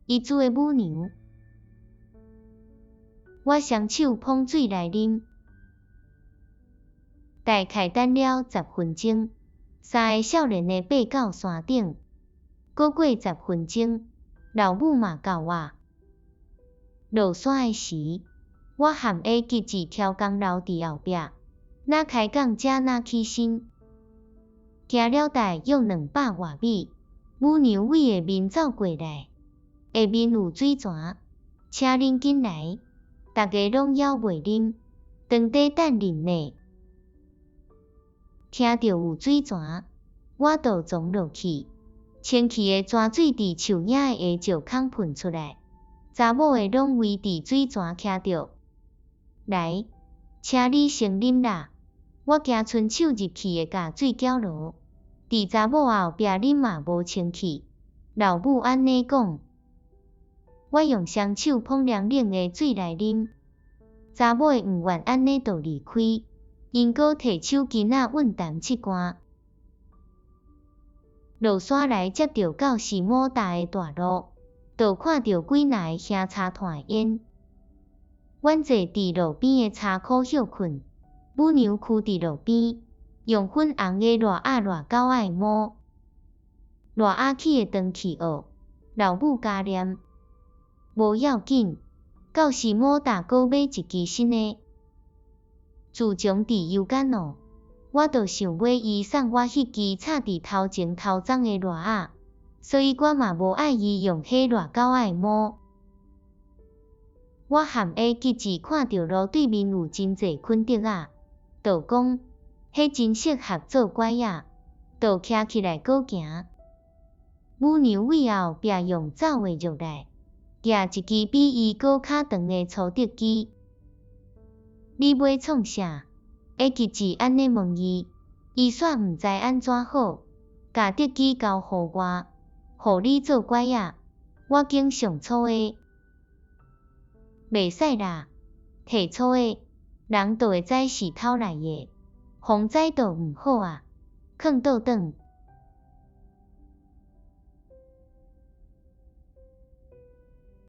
伊煮的母娘。我雙手捧水來啉，大概等了10分鐘，三个少年的爬到山頂。閣過十分鐘，老母嘛到啊。落山的時，我和下吉子挑工留佇後壁，若開講才若起身。行了大約200外米，母娘對下面走過來，下面有水泉，請恁緊來，逐家攏猶未啉，當底等恁呢。聽著有水泉，我就傱落去，清氣的泉水佇樹影的下石孔噴出來，查某的攏圍佇水泉徛著。來，請你先啉啦，我驚伸手入去會共水攪落。佇查某後壁啉嘛無清氣，老母按呢講。我用雙手捧涼冷的水來啉，查某的毋願按呢就離開，𪜶閣提手巾仔抡澹拭汗。落山來接著到時摩搭的大路，就看著幾若个燃柴炭的煙。阮坐佇路邊的柴箍歇睏，母娘踞佇路邊，用粉紅的熱鴨熱狗仔的毛，熱鴨起會長氣僫，老母加念，無要緊，到時摩搭閣買一支新的。自從佇油管路，我就想買伊送我彼支插佇頭前頭鬃的熱鴨，所以我嘛無愛伊用彼熱狗仔的毛。我和下吉子看著路對面有真濟捆竹仔，就講，彼真適合做拐仔，就徛起來閣行。母娘對後壁用走的落來，舉一支比伊閣較長的粗竹枝。你欲創啥？下吉子按呢問伊，伊煞毋知按怎好，共竹枝交予我，予你做拐仔，我揀上粗的。袂使啦，提粗的，人就會知是偷來的，予人知就毋好啊，囥倒轉。